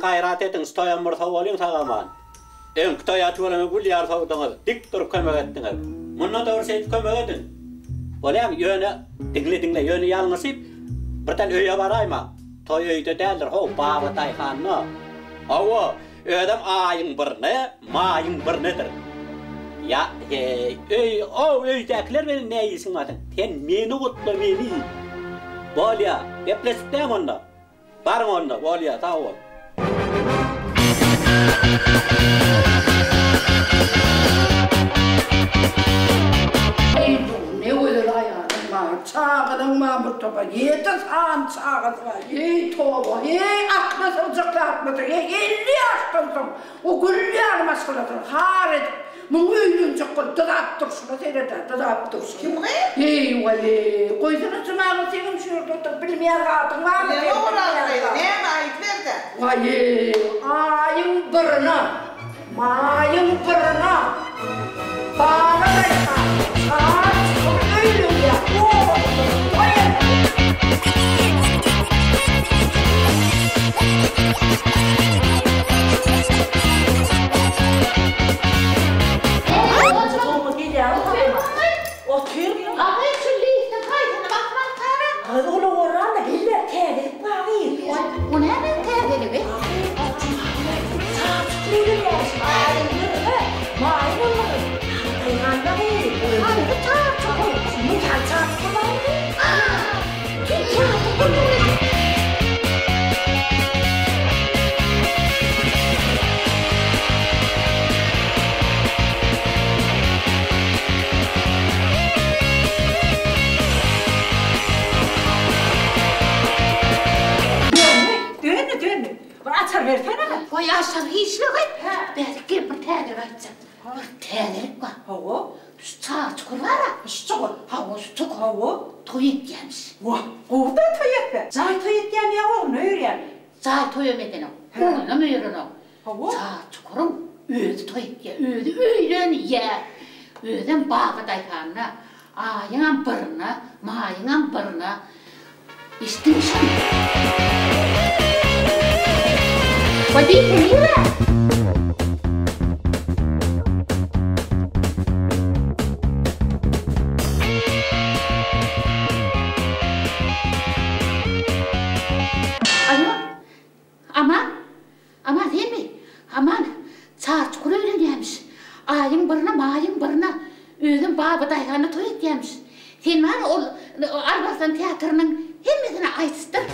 gaýrat ediň, şu toýam bir sowalyň sag-aman. Öňki toýa tüweleme gül ýaly sowduňyz, dik durup kömek etdiňiz. Munda-da bir şeýdip kömek ediň. Bolýamy? Ýöne, diňle, diňle, ýöne ýalňyşyp, birden öýe baraýmaň. Toý öýde däldir, how, Baba daýhanda. Hawa, özem aýyň birine, maýyň birinedir. Ýa, heý, öý, o öýdäkiler bilen nä işiň bar seň? Sen meni gutla, meni! Bolýa, gepleşik dämi onda? Baryň onda, bolýa, sag bol. Eý bu ne gözel aýalyň bar, çagalaň bar bir topar, ýedi sany çagasy bar, eý toba, eý akla sygjak zatmydyr, eý 50 ýaşdan soň o gül ýaly maşgalasyny har edip, Muň öýlenjek bolup dyzap durşuna seret-ä, dyzap durşuna. Kim gyz? Eý, waý-eý, goýsana jymagyny senem şu ýerde oturyp bilmeýän zadyň barmy seň Näme Oraz bilmeýän gyz, zadyň. näme aýdyber-dä. Waý-eý, aýyň birine, maýyň birine Baba daýhan çar çykyp öýlenýär, obamyzda toý etdik. Döndi, döndi. Bir açar bersene. Goý açar hiçligi. Bärik gel bir täzelik aýtjak. Bir täzelik bar. Hawa. Şu çar-çukur bar-a. Şu çukur. Hawa, şu çukur. Hawa. Toý etýämiş. Wah, gowy-da toý etse. Jaý toý etýämi ýa ogluna öýerýämi? Jaý toýam edenok. Oglunam öýerenok. Hawa. Çar-çukuryň özi toý etýär. Özi öýlenýär. Özem Baba daýhanda. Aýyňam birine, maýyňam birine. Eşitdiňmi şony? Goý diýse nirä? Alo, Aman, Aman senmi? Aman, Çarçukur öýlenýämiş. Aýyň birine, maýyň birine. Özem Baba daýhanda toý etýämiş. Sen bar ol Alparslan teatrynyň hemmesine aýtysdyr.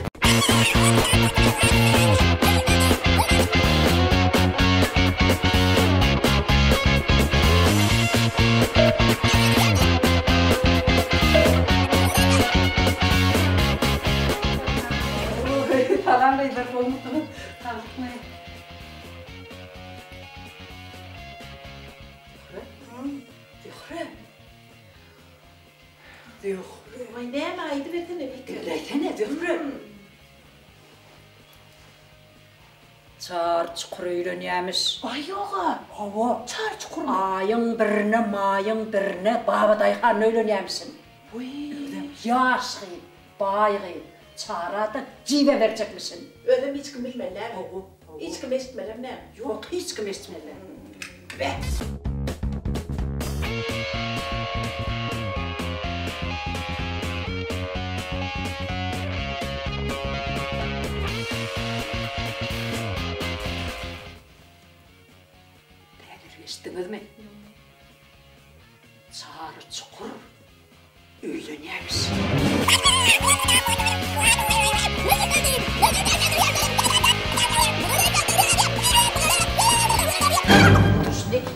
Salam gyzlar gowmysyňyz saglykmy. Zöhre Zöhre Zöhre. Waý näme aýdybersene Bike. Diňläýsene Zöhre. Çar çukur öýlenýämiş. Aý ýoga. Hawa. Çar çukurmy? Aýyň birine maýyň birine Babadaýhanda öýlenýämişin. Wiý. Özem ýaş gyz, baý gyz. Çara-da jibe berjekmişin. Özem hiç kim bilmeli däl. Hawa, hawa. Hiç kim eşitmelem näme? Ýok, hiç kim eşitmeli däl. Be! Täzelik eşitdiňizmi? Çary Çukur öýlenýämiş.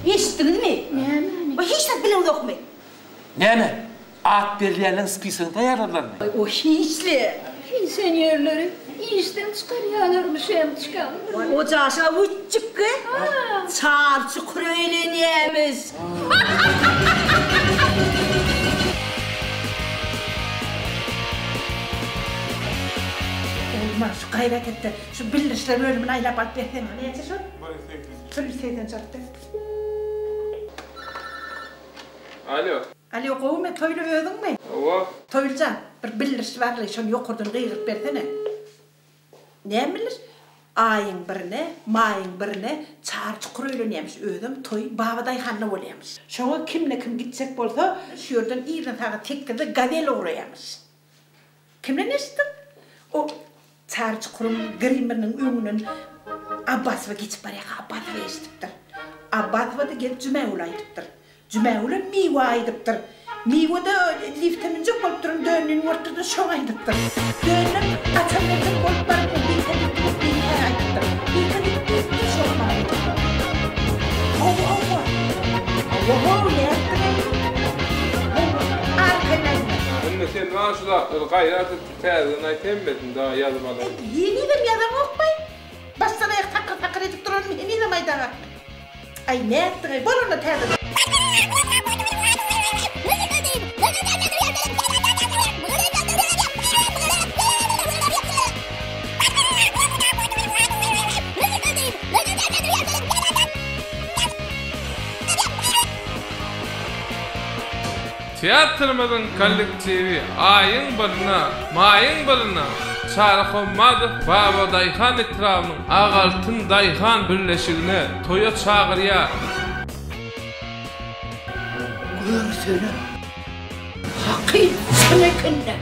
Eşitdiňizmi? Nämäni? Hiç zat bileňzokmy? Näme, at berilýänleň spisogyny taýýarladylarmy? O hiç-le. Pensionerleri işden çykarýalarmyş hem çykan. O jaşa wütjükge çar-çukur öýlenýämiş. Ogulmyrat, şu gaýrat et-de, şu bildirişler bölümini aýlap alyp berseň. Näçe şol? Bir ýüz segsen. Bir ýüz segsen çatdy. Alo. Alo, gowumy, Toýly özüňmi? Hawa. Toýly jan, bir bildiriş barly, şony ýokardan gygyryp bersene. Näme bildiriş? Aýyň birine, maýyň birine Çary Çukur öýlenýämiş, özem toýy Babadaýhanda bolýamyş. Şoňa kimde-kim gitjek bolsa, şu ýerden irden sagat sekizde gazel ugraýamyş. Kimden eşitdiň? O Çary Çukuryň grimmeriniň öňünden Abbasowa geçip barýarka Abbasowa eşidipdir. Abbasowa-da gelip Jumagüle aýdypdyr. Jumagülem Miwä aýdypdyr. Miwe-de lifte münjek bolup duran Döndini görüpdir-de, şoňa aýdypdyr. Döndem gaçan merjen bolup baryp, Bike diýip, Bikä aýdypdyr. Bike diýip, diýipdir, şoňa maňa aýdypdyr. Hawa, hawa. Hawa, how, nätdiň-eý? Hawa, arkaýyn aýdyber. Indi sen maňa şu zatlary gaýrat et täzeden aýt hemmesini dagy ýazyp alaýyn. Henizem ýazaňokmy? Başdan-aýak takyr-takyr edip duranymy henizem aýdaňakmy? Aý nätdiňeý bol onda täze. Teatrymyzyň kollektiwi aýyň birine, maýyň birine Çary Hommadow Babadaýhan etrabynyň Ak altyn daýhan birleşigine toýa çagyrýar. Görsene, haky çyn eken-dä.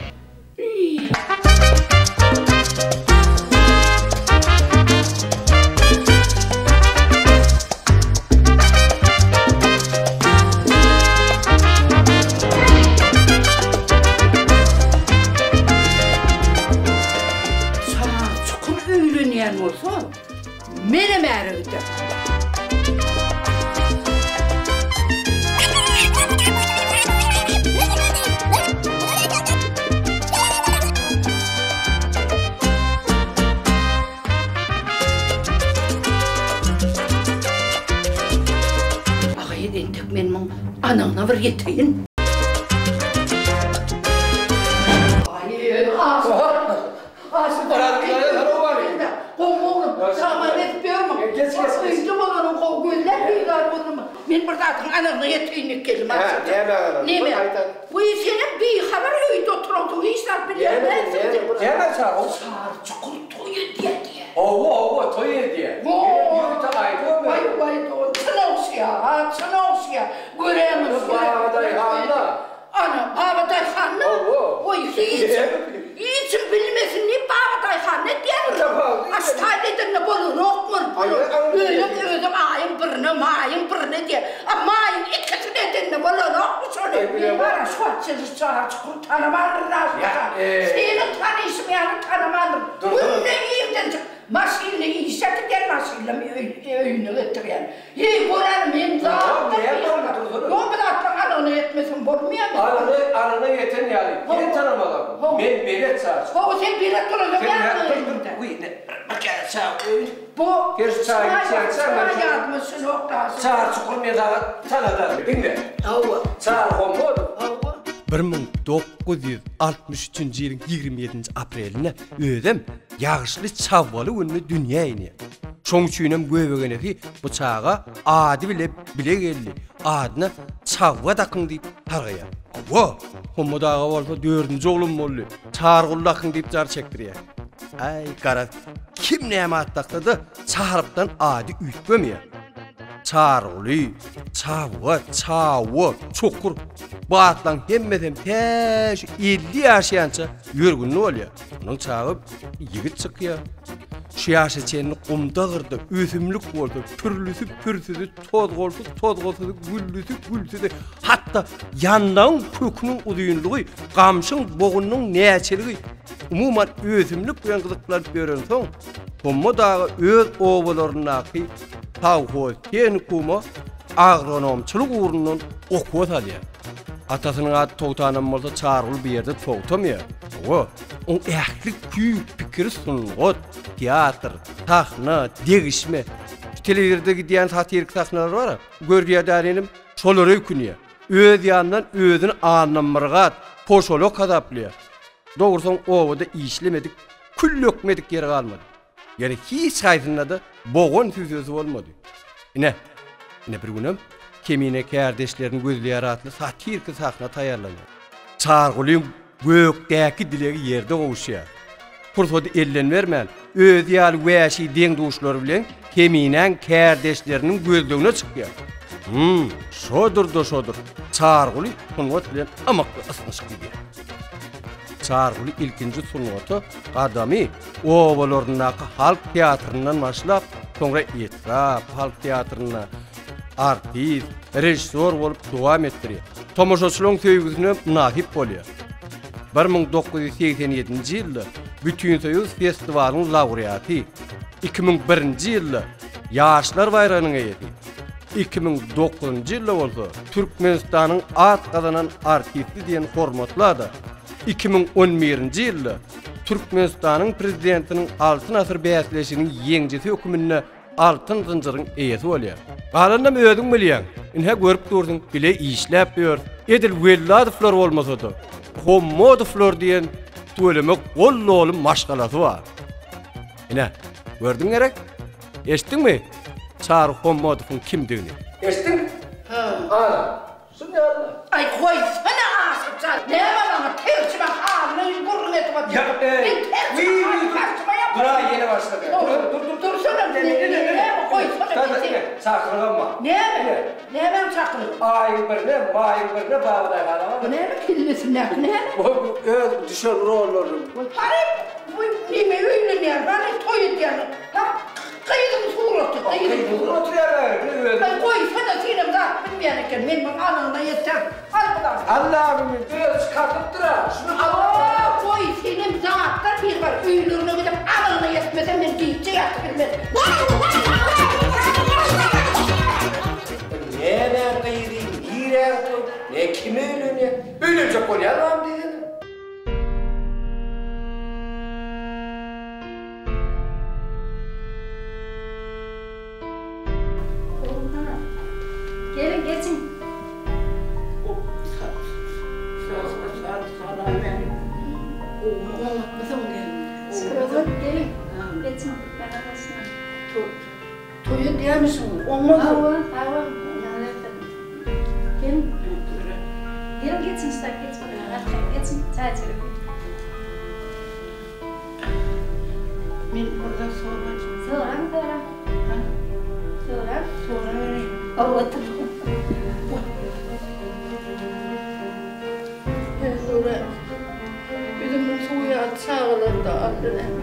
Çukur öýlenýän bolsa, menem äre giderin. Agy, entek men muň anygyna bir ýeteýin. Men bir zadyň anygyna ýeteýin diýip geldim aslynda. Näme anygyna? Neme? Wiý, senem bihabar öýde oturansoň hiç zat bilýän dälsiň. Näme çaga? Çary çukur toý edýär diýýär. Hawa, hawa, toý edýär. Ýörite aýdybam berdi. Waý, waý, dogan, çyn ogşýar, ha, çyn ogşýar. Göräýmez. Babadaýhanda. Ana, Babadaýhanda? Hawa. Goý, hiç, hiç bilmesin diýip Babadaýhanda edýändir. Aştaýda edende bolanokmy? Özem, özem aýyň birine, maýyň birine diýýär. A maýyň ikisine edende bolanokmy şony? Gara, şu wagt sizi Çary Çukur tanamandyr daşda. Seniň tanyşyň ýaly tanamandyr. Günde irdenjik maşynly işe gidýän, maşynlam öýüne getirýän. Heý, bolar, men zatdan bihabar. Ýok, bu zatlaryň anygyna ýetmeseň bolmaýar. Anygyna, anygyna ýeten ýaly, sen tanamagam. Men belet çaý. Hawa, sen belet bolaňsoň Sen nä, dur, dur, wiý, ne, bir käse çaý goý. Bu Her şu çaýy çaý, içýänçäň men çaý şu ýadyma düşenok daşy. Çary çukur men saňa tanadaryn. Diňle. Hawa. Çary Hommadow. Hawa. 1963-nji ýylyň 27-nji aprelinde özem ýagyşly çabgaly günde dünýä inýär. Şoň üçinem göbegenesi bu çaga ady bile bile geldi, adyna Çabga dakyň diýip sargaýar. Hawa, Hommat aga bolsa dördünji oglum boldy, Çarguly dakyň diýip jar çekdirýär. Aý, garaz, kim näme at daksa-da, Çarypdan ady üýtgemeýär. Çarguly, Çabga, Çawa, Çukur bu atlaryň hemmesem tä şu 50 ýaşaýança ýörgünli bolýar. Onuň çaga ýigit çykýar. Şu ýaşa çenli gumda-gyrda ösümlik bolsa, pürlüsi, pürsüzi, tozgalsy, tozgasyzy, güllüsi, gülsüzi, hatda ýandagyň köküniň uzynlygy, gamşyň bogunyň näçeligi, umuman ösümlik bilen gyzyklanyp ýörensoň, Hommat aga öz obalaryndaky sowhoz tehnikuma agronomçylyk ugrundan okuwa salýar. Atasynyň ady Togtanam bolsa Çarygul bu ýerde togtamaýar. Hawa, oň ähli küý-pikiri sungat, teatr, sahna, degişme. Şu telewizorda gidýän satirik sahnalar bar-a, görýär däl inim, şolara öýkünýär. Öz ýanyndan özüni Annamyrat, Poşalok hasaplaýar. Dogrusoň obada işlemedik, küllekmedik ýeri galmady. Ýöne hiç haýsynda-da bogan süsesi bolmady. Ine, ine bir günem Kemine kärdeşlerini gözleýär atly satiriki sahna taýýarlanýar. Çargulyň gökdäki dilegi ýerde gowuşýar. Pursady elden bermän, özi ýaly wäşi deň-duşlary bilen Keminäň kärdeşleriniň gözlegine çykýar. Hum, şodur-da şodur, Çaryguly sungat bilen ymykly ysnyşyp gidýär. Çaryguly ilkinji sungata gadamy obalaryndaky halk teatryndan başlap, soňra etrap halk teatrynda artist, režissýor bolup dowam etdirýär. Tomaşaçylaryň söýgüsine mynasyp bolýar. 1987-nji ýylda Bütinsoýuz festiwalyň laureaty, 2001-nji ýylda Ýaşlar baýragynyň eýesi, 2009-njy ýylda bolsa Türkmenistanyň at gazanan artisti diýen hormatly ada, 2011-nji ýylda Türkmenistanyň Prezidentiniň Altyn asyr bäsleşiginiň ýeňijisi hökmünde Altyn zynjyryň eýesi bolýar. Galanynam özüň bilýäň. Ine görüp dursuň, bile işläp ýörüs. Edil Welladowlar bolmasa-da, Hommodowlar diýen tüweleme gol doly maşgalasy bar. Ine, gördüň gerek? Eşitdiňmi Çary Hommodowyň kimdigini? Eşitdiň? Hä. Ana, Şuny ýaly. Aý goýsana Aşyr jan, näme maňa terjime halyny gürrüň edip otyrsyň. Men terjime haly terjime ýap. Dur-a ýene başlady. Dur dur dur. Dursana näme goýsana men seni. Çakylygam bar. Näme? Nämäň çakylygy? Aýyň birine, maýyň birine Babadaýhana bardy. Bu näme kellesindäki näme? Bu öz düşen rollaryny. Hany bu neme öýlenýär, hany toý edýär. Ha Gyzyň suraty, gyzyň suraty. Oturýar bäri, özi. Aý goýsana senem zat bilmeýän eken, men muň anygyna ýetsem. Al bu zady. Allahym özi çykardypdyr-a, şuny al. Aa goý senem zatdan bihabar, öýlerine gidip anygyna ýetmesem men gije ýatyp bilmen. Näme gyzy, nirä goý, ne kime öýlenýär? Öýlenjek bolýarmam diýsene. Geliň, geçiň. Geliň, geçiň. Toý edýämişiň, oňa. Hawa, hawa. Geliň. Geliň, geçiň, geçiň, çaý içelim. Men bir zat sorajak. Soraň, soraň. Ha? Soraň. Sorabereýin. Hawa, otur. He, soraýyn. Üzümiň suwy ýaly çagalar-da aldy näme?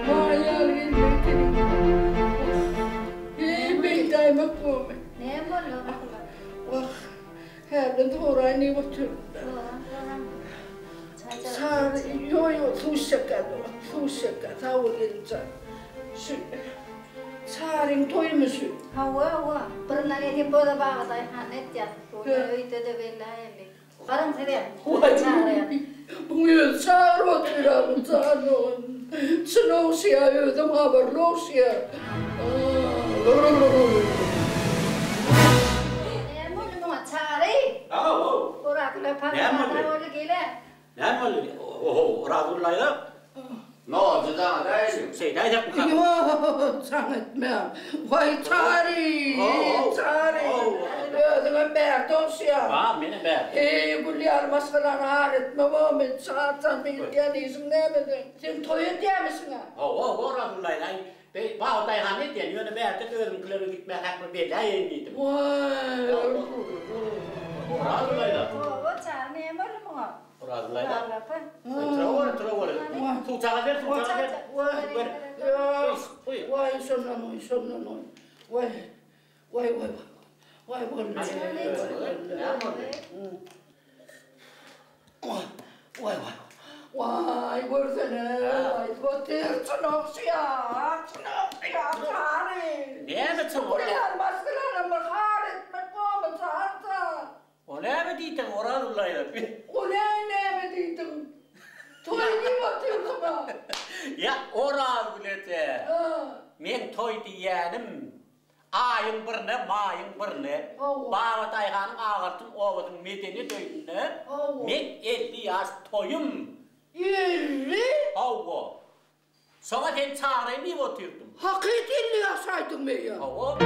Maý ýaly geldi ekeniň. Heý, beýdäýmek bormy? Näme boldy, Rahyma? Wah, Hälden soraýyn diýip otyryn. Çary, ýok, ýok, suw içjekkä dogan, suw içjekkä, sag bol gelinjan. Şu Çaryň toýumy şu? Hawa, hawa. Birine nesip bolsa Baba daýhan etýär. Bu öýde-de belli-ha indi. Baryň size. Çaryýa. Buň özi çagyryp otyr-a, bu jan dogan. Çyn ogşaýar, özem habarly ogşaýar. Näme boldy muňa, Çary? Hawa. Orazgül apa Näme boldy? Näme boldy, gel-ä. Näme boldy? Oho, Orazgül daýza. Noldy daňa däýeliň. Şeýdäýsekmi? Ýok, jaň etmäň. Waý, Çary, Çary. Özüňem bärde ogşaýaň. Bar, menem bärde. Eý, gül ýaly maşgalany ar etme, men çarsam beýdýän işiň näme seň? Sen toý edýämişiň-ä? Hawa, hawa, Orazgül daýza. Beý, Baba daýhan edýän, ýöne bärde özüňkilere gitmäge hakly belläýeýin diýdim. Waý, Orazgül daýza. Hawa, Çary, näme boldy muňa? Orazgül daýza. Turaweri, turaweri. Suw çaga ber, suw çaga ber. Waý, waý, şondan oý, şondan oý. Waý, waý, waý, waý, boldy. Näme boldy? Waý, waý, waý, görsene, waý, otyr, çyn ogşaýar, çyn ogşaýar, Çary. Näme çyn? Gülýär, maşgalanam bir har etmek bormy, Çary jan? O näme diýdiň, Orazguly aýda. O näme diýdiň? Toý diýip otyrsyň-a. Ýa, Orazgül eje, meň toý diýýänim Aýyň birine, maýyň birine, Babadaýhanyň Agaltyn obasynyň medeniýet öýünde meň 50 ýaş toýum. 50? Hawa. Şoňa seni çagyraýyn diýip otyrdym. Hakyt 50 ýaşaýdyňmy eýýäm? Hawa.